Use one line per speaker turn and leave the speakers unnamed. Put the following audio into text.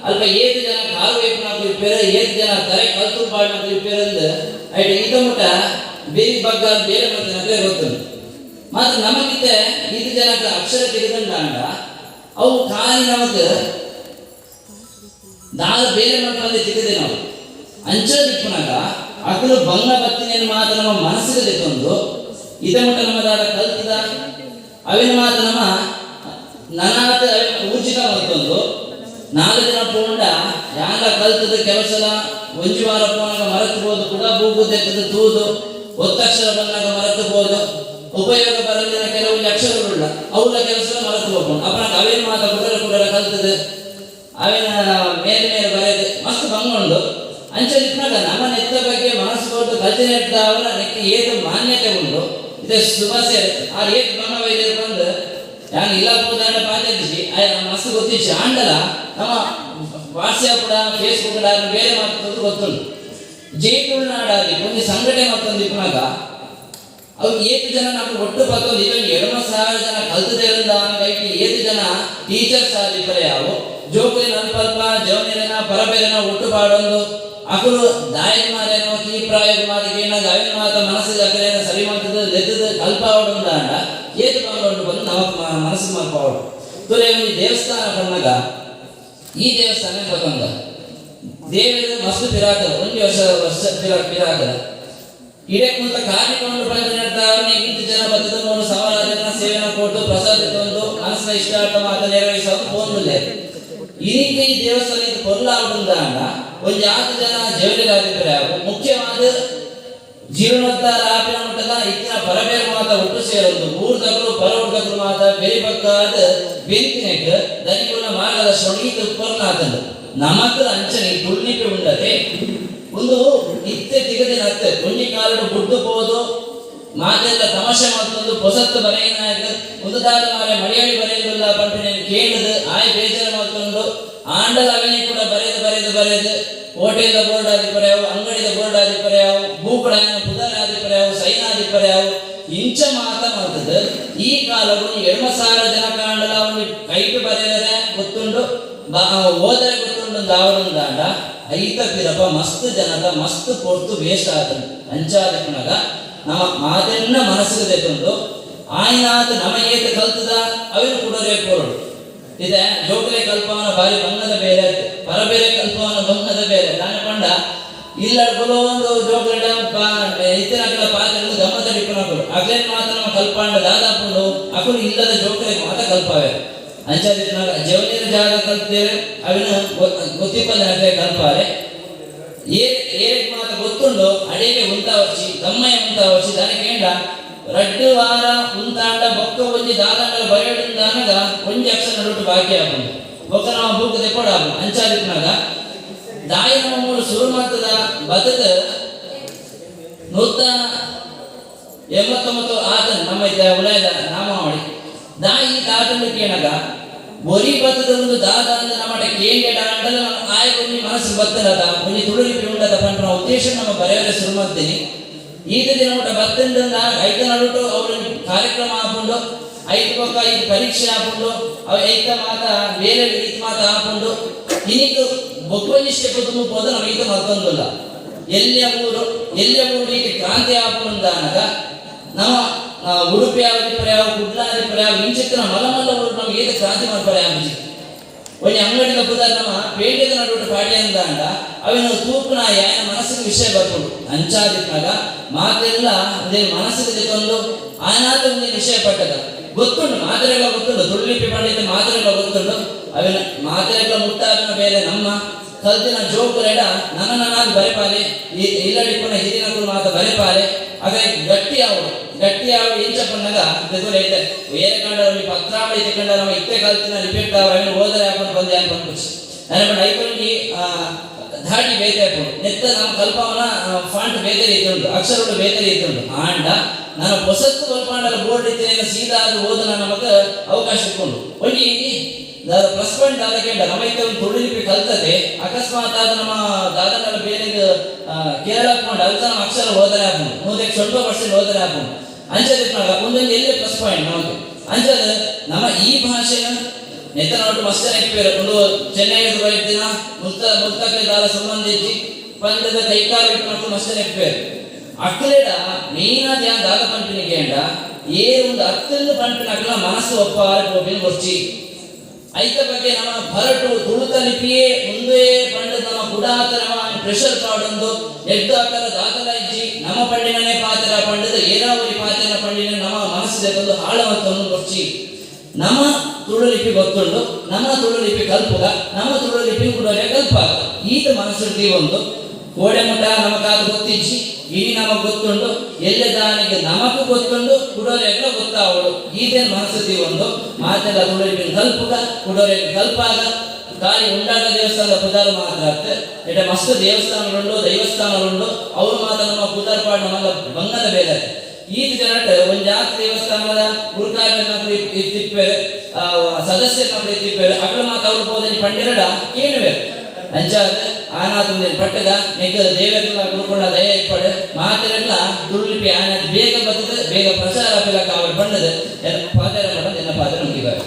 ಅಲ್ಪ ಏತ್ ಜನ ಕಾರ್ ಒಯ್ಪುನಕುಲು ಇಪ್ಪೆರ್, ಏತ್ ಜನ ತರೆ ಕಲ್ತು ಪಾಡ್ನಕುಲು ಇಪ್ಪೆರ್ ಅಂದ್ ಐಟ್ ಈತ ಮುಟ್ಟ ಬೆರಿ ಬಗ್ಗಾದ್ ಬೇಲೆ ಮಲ್ತಿನಕ್ಲೆ ಗೊತ್ತುಂಡು. ಮಾತ್ರ ನಮಕಿತ್ತೆ ಈತ್ ಜನಕ್ ಅಕ್ಷರ ತಿಕ್ದ್ಂಡಾಂಡ ಅವು ಖಾಲಿ ನಮಕ್ ದಾಲ ಬೇಲೆ ಮಲ್ಪಂದೆ ತಿಕ್ಕುದಿನವು. ಅಂಚ ದಿಪ್ಪುನಗ ಅಕುಲು ಬಂಗ ಬತ್ತಿನೆನ್ ಮಾತ ನಮ್ಮ ಮನಸ್ಸಿಗೆ ದೆತ್ತೊಂದು ಇದ ಮುಟ್ಟ ನಮ್ಮ ದಾದ ಕಲ್ತದ ಅವೆನ್ ಮಾತ ನಮ್ಮ ನನಾತ್ ಅವೆನ್ ಊರ್ಜಿತ ಮಲ್ತೊಂದು ನಾಲ್ ದಿನ ಪೋಂಡ ಯಾಂಗ ಕಲ್ತದ ಕೆಲವು ಸಲ ಒಂಜಿ ವಾರ ಪೋನಗ ಮರತ್ ಪೋದು ಕುಡ ಬೂಕು ದೆತ್ತುದು ತೂದು ಒತ್ತಕ್ಷರ ಬನ್ನಗ ಮರತ್ ಪೋದು ಉಪಯೋಗ ಬರಂದಿನ ಕೆಲವು ಅಕ್ಷರಗಳುಳ್ಳ ಅವುಲ ಕೆಲವು ಸಲ ಮರತ್ ಪೋಪುಂಡು. ಅಪನಗ ಅವೆನ್ ಮಾತ ಕುಡರ ಕುಡರ ಕಲ್ತದ ಅವೆನ ಮೇಲ್ ಮೇಲ್ ಬರೆದು ಮಸ್ತ್ ಬಂಗ ಉಂಡು. ಅಂಚ ಇಪ್ಪುನಗ ನಮ್ಮ ನೆತ್ತ ಬಗ್ಗೆ ಮನಸ್ಸು ಕೊಟ್ಟು ಕಲ್ತಿನೆಡ್ದಾವರ ನೆಕ್ಕೆ ಏತ್ ಮಾನ್ಯತೆ ಉಂಡು. ಇತ್ತೆ ಸುಭಾಸೆರ್ ಆರ್ ಏತ್ ಬಂಗ ಬೈದೆರ್ ಪಂದ್ ಯಾನ್ ಇಲ್ಲ ಪೋದಾಂಡ ಪಾತೆರ್ದಿಜಿ, ಆಯೆ ಮಸ್ತ್ ಗೊತ್ತಿಜ್ಜಿ. ಆಂಡಲ ನಮ್ಮ ವಾಟ್ಸ್ಆ್ಯಪ್ ಡ ಫೇಸ್ಬುಕ್ ಡ ಬೇರೆ ಮಾತದ್ದು ಗೊತ್ತುಂಡು. ಜೈ ತುಳುನಾಡಾದಿ ಒಂಜಿ ಸಂಘಟನೆ ಮತ್ತೊಂದು ಇಪ್ಪುನಗ ಅವು ಏತ್ ಜನ ನಮ್ಗೆ ಒಟ್ಟು ಪತ್ತೊಂದು ಇದೊಂದು 2,500 ಜನ ಕಲ್ತದೇರಿಂದ ಐಟ್ ಏತ್ ಜನ ಟೀಚರ್ಸ್ ಆದಿಪ್ಪರೆ ಯಾವು ಜೋಕುಲಿನ ಅಲ್ಪ ಅಲ್ಪ ಜವನೆರೆನ ಪರಬೇರೆನ ಒಟ್ಟು ಪಾಡೊಂದು ಅಕುಲು ದಾಯೆಗ್ ಮಾರೇನೋ ಕೀ ಪ್ರಾಯಗ್ ಮಾತ ಕೇನಗ ಅವೆನ್ ಮಾತ ಮನಸ್ಸಿಗೆ ಅಕಲೇನ ಸರಿ ಮಲ್ತುದು ಲೆತ್ತುದು ಕಲ್ಪಾವೊಡು ಅಂದಾಂಡ ಏತ್ ಬಂಗ ಉಂಡು ಪಂದ್ ನಮಕ್ ಮನಸ್ಸು ಮಲ್ಪಾವೊಡು. ತುಲೆ ಒಂಜಿ ದೇವಸ್ಥಾನ ಪನ್ನಗ ಈ ದೇವಸ್ಥಾನ ಪತ್ತೊಂದ ದೇವೆರ್ ಮಸ್ತ್ ಪಿರಾಕದ ಒಂಜಿ ವರ್ಷ ವರ್ಷ ಪಿರಾಕದ ಇಡೆ ಮುಲ್ತ ಕಾರ್ಣಿಕ ಉಂಡು ಪಂಚಿನೆಡ್ದಾವನೆ ಇಂತ್ ಜನ ಬತ್ತುದು ಮೂಲು ಸವಾಲಾಜನ ಸೇವೆನ ಕೊರ್ದು ಪ್ರಸಾದ ತಂದು ಮನಸ್ಸಿನ ಇಷ್ಟಾರ್ಥ ಮಾತ ನೆರವೇರಿಸೋದು ಪೋಂದುಲ್ಲೆರ್. ಇನಿಕ್ ಈ ದೇವಸ್ಥಾನ ಇತ್ ಪೊರ್ಲಾವೊಡುಂದಾಂಡ ಒಂಜಿ ಆತ್ ಜನ ಜವನೆರಾದಿಪ್ಪರೆ ಆವು ಮುಖ್ಯವಾದ್ ಜೀರ್ಣೋದ್ಧಾರ ಆಪಿನ ಮುಟ್ಟದ ಇತ್ತಿನ ಪರಬೇರ್ ಮಾತ ಒಟ್ಟು ಸೇರೊಂದು ಊರ್ದಕುಲು ಪರ ಊರ್ದಕುಲು ಮಾತ ಬೆರಿ ಬಗ್ಗಾದ್ ಬೆನ್ಪಿನೆಕ್ ದನಿಕುಲ್ನ ಮಾರ್ಗದರ್ಶನ ಈತ್ ಪೊರ್ಲಾತ್ಂಡ್. ನಮಕ್ ಅಂಚನೆ ತುಳುಲಿಪಿ ಉಂಡತೆ ಉಂದು ಇತ್ತೆ ತಿಗದಿನ ಅತ್ತ್ ಒಂಜಿ ಕಾಲಡ್ ಬುಡ್ದು ಪೋದು ಮಾತೆಲ್ಲ ತಮಾಷೆ ಮಲ್ತೊಂದು ಪೊಸತ್ತ್ ಬರೆಯಿನಾಯಗ್ ಉಂದು ದಾದ ಮಾರ್ರೆ ಮಲಯಾಳಿ ಬರೆಯೊಂದುಲ್ಲ ಪನ್ಪಿನೆನ್ ಕೇಂಡ್ದ್ ಆಯೆ ಬೇಜಾರ್ ಮಲ್ತೊಂದು ಆಂಡಲ ಅವೆನೆ ಕುಡ ಬರೆದ್ ಬರೆದ್ ಬರೆದ್ ಹೋಟೆಲ್ದ ಬೋರ್ಡ್ ಆದಿಪ್ಪರೆ ಯಾವು, ಅಂಗಡಿದ ಬೋರ್ಡ್ ಆದಿಪ್ಪರೆ ಯಾವು, ಬೂಕುಡು ಆಯನ ಪುದರ್ ಆದಿಪ್ಪರೆ ಯಾವು, ಸೈನ್ ಆದಿಪ್ಪರೆ ಯಾವು, ಇಂಚ ಮಾತ ಮಲ್ತ್ದ್ ಈ ಕಾಲೊಗು ಒಂಜಿ 7000 ಜನಕಾಂಡಲ ಒಂಜಿ ಕೈಟ್ ಬರೆಯರೆ ಗೊತ್ತುಂಡು ಓದರೆ ಗೊತ್ತುಂಡು ಆವೊಡುಂದಾಂಡ ಐತ ಪಿರಪ ಮಸ್ತ್ ಜನತ ಮಸ್ತ್ ಪೊರ್ತು ವೇಸ್ಟ್ ಆತ್ಂಡ್. ಅಂಚಾದಿಪ್ಪುನಗ ನಮ ಮಾತೆನ್ನ ಮನಸ್ಸಿಗ್ ದೆತೊಂದು ಆಯಿನಾತ್ ನಮ ಏತ್ ಕಲ್ತ್ದ ಅವೆನ್ ಕುಡೊರಿಯಗ್ ಕೊರೊಡು. ಇತ್ತೆ ಜೋಕುಲೆ ಕಲ್ಪಾವುನ ಬಾರಿ ಬಂಗದ ಬೇಲೆ ಅತ್ತ್. ಪರಬೇಲೆ ಕಲ್ಪಾವುನ ಬಂಗದ ಬೇಲೆ. ದಾನೆ ಪಂಡ ಇಲ್ಲಡ್ ಕುಲೊಂದು ಜೋಕುಲೆಡ ಇತ್ತಿನಕುಲ ಪಾತೆರ್ದ್ ಗಮ್ಮತ್ ಇಪ್ಪುನಕುಲು. ಅಕ್ಲೆನ್ ಮಾತ ನಮ ಕಲ್ಪಾಂಡ ದಾದ ಆಪುಂಡು ಅಕುಲು ಇಲ್ಲದ ಜೋಕುಲೆಗ್ ಮಾತ ಕಲ್ಪಾವೆರ್. ಅಂಚಾದಿಪ್ಪುನಗ ಜವನೆರ್ ಜಾಗ ಕಲ್ತೆರ್ ಅವೆನ್ ಗೊತ್ತಿಪ್ಪಂದಿನಕ್ಲೆಗ್ ಕಲ್ಪಾಲೆ. ಏರ್ ಏರೆಗ್ ಮಾತ ಗೊತ್ತುಂಡು ಅಡೇಗೆ ಉಂತಾವೊರ್ಚಿ ದಮ್ಮಯ್ಯ ಉಂತಾವೊರ್ಚಿ ದಾನೆ ಕೇಂಡ ರಡ್ಡ್ ವಾರ ಉಂತಾಂಡ ಬೊಕ್ಕ ಒಂಜಿ ದಾದಾಂಡಲ ಬರೆಯೊಡುಂದಾನಗ ಒಂಜಿ ಅಕ್ಷರ ನಡುಟು ಬಾಕಿ ಆಪುಂಡು ಬೊಕ್ಕ ನಮ ಬೂಕು ದೆಪ್ಪೊಡಾಪುಂಡು. ಅಂಚಾದಿಪ್ಪುನಗ ದಾಯಿ ನಮ ಮೂಲು ಸುರು ಮಲ್ತದ ಬತ್ತ್ದ್ 189 ಆತನ್ ನಮ್ಮ ಇತ್ತೆ ಉಲಯದ ನಾಮಾವಳಿ ದಾಯಿ ಈ ತಾತಂದು ಕೇನಗ ಒರಿ ಬತ್ತದ ಒಂದು ದಾದ ಅಂದ್ ನಮಟ ಕೇಂಡೆಡ ಆಂಡಲ ನಮ ಆಯಗ್ ಒಂಜಿ ಮನಸ್ಸು ಬತ್ತನದ ಒಂಜಿ ತುಳು ಲಿಪಿ ಉಂಡದ ಪನ್ಪಿನ ಉದ್ದೇಶ ನಮ ಬರೆಯರೆ ಸುರು ಮಲ್ತಿನಿ. ಈತ್ ದಿನ ಮುಟ ಬತ್ತುಂಡ ಐತ ನಡುಟು ಅವ್ಲು ಕಾರ್ಯಕ್ರಮ ಆಪುಂಡು ಐತ ಬೊಕ್ಕ ಈ ಪರೀಕ್ಷೆ ಆಪುಂಡು ಅವು ಐತ ಮಾತ ಬೇಲೆ ಈತ್ ಮಾತ ಆಪುಂಡು ಇನಿಕ್ ಬೊಕ್ಕೊಂಜಿ ಸ್ಟೆಪ್ ದುಂಬು ಪೋದು ನಮ ಈತ ಮಲ್ತೊಂದುಲ್ಲ. ಎಲ್ಯ ಊರು ಎಲ್ಯ ಊರು ಈಟ್ ಕ್ರಾಂತಿ ಆಪುಂಡು ನಮ ಉಡುಪಿ ಆದಿಪ್ಪರೆ ಯಾವು ಕುಡ್ಲ ಆದಿಪ್ಪರೆ ಯಾವು ಇಂಚಿತ್ತಿನ ಮಲ್ಲ ಮಲ್ಲ ಊರು ನಮ್ಗೆ ಏತ್ ಕ್ರಾಂತಿ ಮಲ್ಪರೆ ಆಪುಜಿ. ಒಂಜಿ ಅಂಗಡಿದ ಪುದರ್ ನಮ ಪೇಂಟೆದ ನಡುಟು ಪಾಡ್ಯಂದಾಂಡ ಅವೆನ್ ತೂಪುನಾಯೆ ಆಯನ ಮನಸ್ಸಿಗೆ ವಿಷಯ ಬರ್ಪುಂಡು. ಅಂಚಾದಿಪ್ಪುನಗ ಮಾತೆಲ್ಲ ಉಂದೆನ್ ಮನಸ್ಸಿಗೆ ದೆತೊಂದು ಆಯನಾತ್ ಒಂಜಿ ವಿಷಯ ಪಟ್ಟದ ಗೊತ್ತುಂಡು ಮಾತೆರೆಗ್ಲ ಗೊತ್ತುಂಡು ತುಳುಲಿಪಿ ಪಂಡಿತ ಮಾತೆರೆಗ್ಲ ಗೊತ್ತುಂಡು ಅವೆನ್ ಮಾತೆರೆಗ್ಲ ಮುಟ್ಟಾಪಿನ ಬೇಲೆ ನಮ್ಮ ಕಲ್ತಿನ ಜೋಕುಲೆಡ ನನ ನನಾದ್ ಬರೆಪಾಲೆ ಇಲ್ಲಡಿಪ್ಪುನ ಹಿರಿಯನಕುಲು ಮಾತ ಬರೆಪಾಲೆ ಅಗಯ್ ಗಟ್ಟಿ ಆವೊಡು ಗಟ್ಟಿ ಆವೊಡು ಎಂಚ ಪನ್ನಗ ದೆತೊಲೆ ಇತ್ತೆ ಏರೆ ಕಂಡ ಒಂಜಿ ಪತ್ರಾವಳಿ ತಿಕ್ಕಂಡ ನಮ ಇತ್ತೆ ಕಲ್ತಿನ ಲಿಪಿಟ್ ಅವೆನ್ ಓದರೆ ಆಪುಂಡು ಪಂದ್ ಯಾನ್ ಪನ್ಪುಜಿ. ದಾನೆ ಪಂಡ ಐಕೊಂಜಿ ಧಾಟಿ ಬೇತೆ ಆಪುಂಡು ನೆತ್ತ ನಮ ಕಲ್ಪಾವುನ ಫಾಂಟ್ ಬೇತೆ ರೀತಿ ಉಂಡು ಅಕ್ಷರಗಳು ಬೇತೆ ರೀತಿ ಉಂಡು ಆಂಡ ನನ ಪೊಸತ್ತು ಕಲ್ಪಾಂಡಲ ಬೋರ್ಡ್ ಇತ್ತಿನ ಸೀದಾ ಆದ್ ಓದುನ ನಮಕ್ ಅವಕಾಶ ತಿಕ್ಕುಂಡು. ಒಂಜಿ ದಾದ ಪ್ಲಸ್ ಪಾಯಿಂಟ್ ದಾದ ಕೇಂಡ ನಮ ಇತ್ತೆ ಒಂದು ತುಳು ಲಿಪಿ ಕಲ್ತದೆ ಅಕಸ್ಮಾತ್ ಆದ್ ನಮ ದಾದನಲ ಬೇಲೆಗ್ ಕೇರಳ ಪೋಂಡ ಅಲ್ತ ನಮ ಅಕ್ಷರ ಓದರೆ ಆಪುಂಡು ನೂದೆಕ್ ಸ್ವಲ್ಪ ಪರ್ಸೆಂಟ್ ಓದರೆ ಆಪುಂಡು. ಅಂಚ ದಿಪ್ಪುನಗ ಉಂದೊಂಜಿ ಎಲ್ಯ ಪ್ಲಸ್ ಪಾಯಿಂಟ್ ನಮಕ್. ಅಂಚಾದ್ ನಮ ಈ ಭಾಷೆನ್ ನೆತ್ತ ನೋಟು ಮಸ್ತ್ ನೆಪ್ಪೇರು. ಉಂದು ಚೆನ್ನೈ ಬೈದಿನ ಮುಲ್ತ ಮುಲ್ತಕ್ಕೆ ದಾಲ ಸಂಬಂಧಿಸಿ ಪಂಡದ ಕೈಕಾಲು ಇಟ್ಟು ಮಸ್ತ್ ನೆಪ್ಪೇರು. ಅಕ್ಲೆಡ ಮೇನ್ ಆದ್ ಯಾನ್ ದಾದ ಪನ್ಪಿನ ಕೇಂಡ, ಏರು ಒಂದು ಅತ್ತಂದು ಪನ್ಪಿನ ಅಕ್ಲ ಮನಸ್ಸು ಒಪ್ಪಾರೆ ಪೋಪಿನ ಬೊರ್ಚಿ. ಐತ ಬಗ್ಗೆ ನಮ್ಮ ಭರಟು ತುಳುತ ಲಿಪಿಯೇ ಮುಂದೆ ಪಂಡ ನಮ್ಮ ಕುಡಾತ ನಮ್ಮ ಪ್ರೆಷರ್ ಪಾಡೊಂದು ಎದ್ದು ಅಕಲ ದಾಖಲ ಇಜ್ಜಿ, ನಮ್ಮ ಪಂಡಿನನೇ ಪಾತೆರ ಪಂಡದ ಏರಾವರಿ ಪಾತೆರ ಪಂಡಿನ ನಮ್ಮ ಮನಸ್ಸು ದೆತ್ತೊಂದು ಹಾಳವಂತೊಂದು ಬೊರ್ಚಿ. ನಮ್ಮ ತುಳು ಲಿಪಿ ಗೊತ್ತುಂಡು, ನಮ್ಮ ತುಳು ಲಿಪಿ ಕಲ್ಪುಗ, ನಮ್ಮ ತುಳು ಲಿಪಿ ಕೂಡ ಕಲ್ಪಾಗ. ಈತ ಮನಸ್ಸು ಒಂದು ಕೋಡೆ ಮುಟ್ಟ ನಮಗಾದ ಗೊತ್ತಿಜ್ಜಿ, ಇನಿ ನಮಗ್ ಗೊತ್ತುಂಡು. ಎಲ್ಲೆ ದಾನಿಗೆ ನಮಕು ಗೊತ್ತುಂಡು, ಕುಡೋರೆಗ್ಲ ಗೊತ್ತಾವಡು. ಈತೇನ್ ಮನಸ್ಸು ಒಂದು ಮಾತೆಲ್ಲ ತುಳು ಲಿಪಿನ ಕಲ್ಪುಗ, ಕುಡೋರೆಗ್ ಕಲ್ಪಾಗ. ಖಾಲಿ ಉಂಡಾಟ ದೇವಸ್ಥಾನದ ಪುದಾರ್ ಮಾತ್ರ ಅತ್ತೆ, ಎಟ ಮಸ್ತ್ ದೇವಸ್ಥಾನಗಳುಂಡು, ದೈವಸ್ಥಾನಗಳುಂಡು. ಅವರು ಮಾತ್ರ ನಮ್ಮ ಪುದಾರ್ ಪಾಡ್ ನಮ್ಮ ಬಂಗದ ಬೇಲೆ. ಈತ ಜನಟ್ ಒಂಜಾತ್ ದೇವಸ್ಥಾನದ ಗುರುಕಾರ್ಯನಕುಲು ಇತ್ತಿಪ್ಪೆರ್, ಸದಸ್ಯರನಕುಲು ಇತ್ತಿಪ್ಪೆರ್. ಅಕುಲು ಮಾತ ಅವ್ರು ಪೋದನಿ ಪಂಡಿರಡ ಕೇನುವೆರ್. ಅಂಚಾದ ಆನಾತ್ ಉಂದೆನ್ ಪಟ್ಟದ ನೆಕ್ ದೇವೆರ್ಲ ಗುರುಕುಲ ದಯ ಇಪ್ಪಡ್. ಮಾತೆರೆಗ್ಲ ತುಳುಲಿಪಿ ಆನಾತ್ ಬೇಗ ಬತ್ತದ ಬೇಗ ಪ್ರಚಾರ ಆಪಿಲಕ ಅವಳು ಪಂಡದು ಪಾತೆರ ಪಂಡದು. ಎನ್ನ ಪಾತೆರ ಮುಗಿಬಾರೆ.